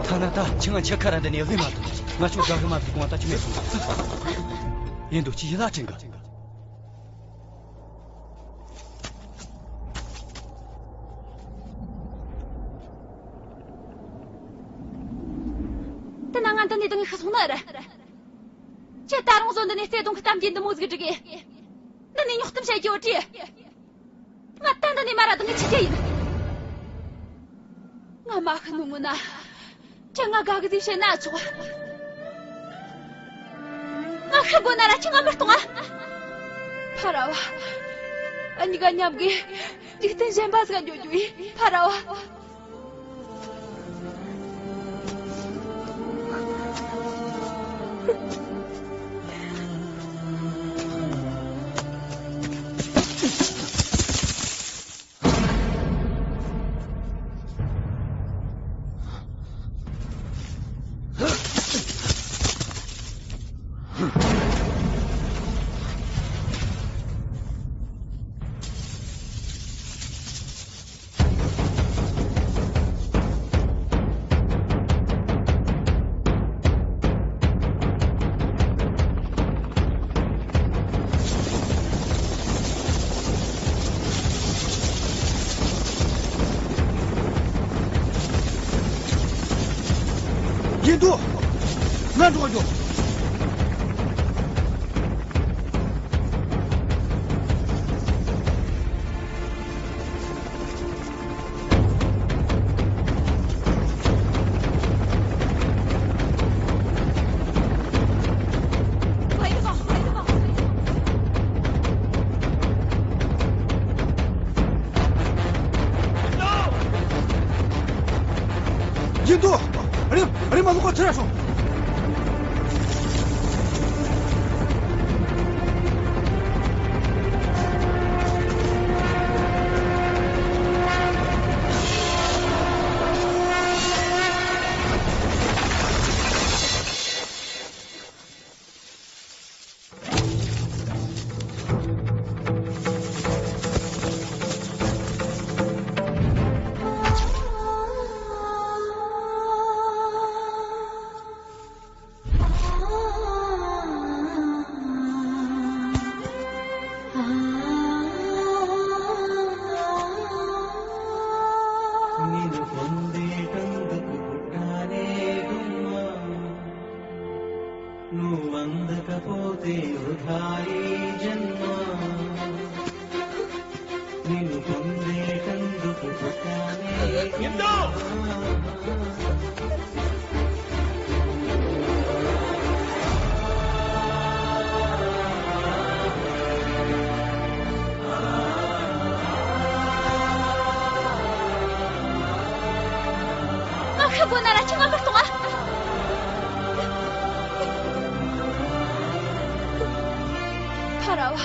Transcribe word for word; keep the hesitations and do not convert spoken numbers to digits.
ཐ་ན་ད་ཁྱེད་ང་ཁྱེད་ཁ་ར་འདི་ནས་བློས་མ་ཐོངས། ང་ཆོ་དགའ་གི་མ་ཐུབ་གོང་ད་ཁྱེད་མེད་སོང་། ཡིན་འདུག་ཅི་ཡིན་ལ་དྲན་གི། དེ་ན་ང་འདི་ནས་འདི་ངས་ཤི་སོང་ནི་རེད། ཁྱེད་ད་རུང་བཟོ་འདི་ནས་བརྩེ་དུང་གི་གཏམ་རྒྱུད་འདི་མོ་ཟིག་སྒྲིག་གི། འདི་ནས་རྙོག་གཏམ་བཤད་རྒྱུ་བྲིས། ང་ད་འདི་ནས་མར་ར་འདི་ངས་ཆི་རྒྱུ་ཡིན། ང་མ་ཤི་ནོ་སྔོན་ན། ཁྱེད་ང་དགའ་གི་ཟིག་བྱེད་ན་ཆོག། ང་ཤི་དགོས་ན་ར་ཁྱེད་ང་མི་གཏོང་ཨ། ཕ་ར་བ། འུ་གཉིས་ཀ་མཉམ་གི་འཇིག་རྟེན་གཞན་པ་ཟིག་ག་འགྱོ་རྒྱུ་ཡིན། ཕ་ར་བ། ཡིན་འདུག་ང་འགྲོ་རྒྱུ། ཡིན་འདུག་རེམ་རེམ་མ་ལོག་ག་ཁྲིད་ར་སོང་། నిన్ను పొందేటందుకు పుట్టానే గుమ్మ. నువ్వందకపోతే వృథా ఈ జన్మ. నిన్ను పొందేటందుకు పుట్టానే. ང་ཤི་དགོས་ན་ར་ཁྱེད་ང་མི་གཏོང་ཨ། ཕ་ར་བ།